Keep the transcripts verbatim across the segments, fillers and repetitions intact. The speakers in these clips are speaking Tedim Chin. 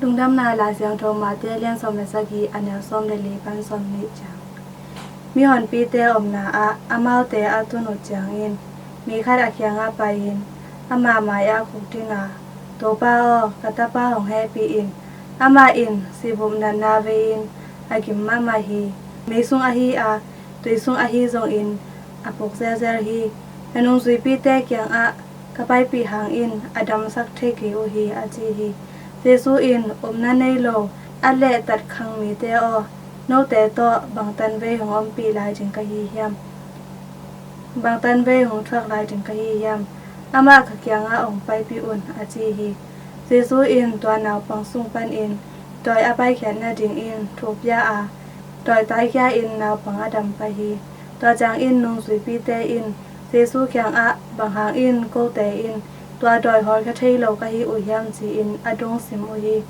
Lungdamna Lai Siangtho Matthai a lian sawm le sagih, a neu sawm le li pan sawm nih ciang. Mihonpite omna ah amaute a tun uh ciangin mi khat a kiangah pai-in ama mai-ah khukdin a, "Topa aw, ka tapa hong hehpih in. Amah in sibuk natna vei-in a gim mahmah hi. Mei sung ahi a, tui sung ahi zongin a puk zelzel hi. Na nungzuipite kiangah ka paipih hangin a damsak thei kei uh hi," a ci hi. Jesu in, "Upna nei lo, at le tat khang mite aw, note tawh bangtan vei hong ompih lai ding ka hi hiam? Bangtan vei hong thuak lai ding ka hi hiam? Amah ka kiangah hong paipih un," a ci hi. Jesu in tua naupang sung panin dawi a paikhiat nadingin thu pia a, dawi taikhia in naupang a dam pah hi. Tua ciangin nungzuipite in Jesu kiangah, "Bang hangin kote in tua dawi hawlkhia thei lo ka hi uh hiam?" ci-in a dungsim uh hi.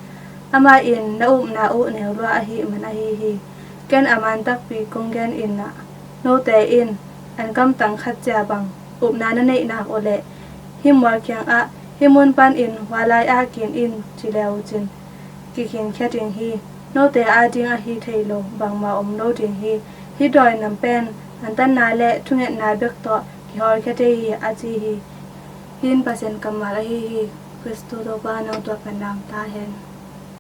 Amah in, "Na upna uh neu lua ahih man ahi hi. Ken a man takpi kong gen in ah, note in an kamtang khat cia bang upna na neih nak uh leh hih mual kiangah, 'Hih mun panin hua lai-ah kin in,' ci le uh cin, kikhinkhia ding hi. Note ading ahi thei lo bangmah om lo ding hi. Hih dawi nam pen antanna le thungetna bek tawh kihawlkhia thei hi," a ci hi. Hih in Pasian kammal ahi hi. Khristu Topa nang tua pan lam ta hen.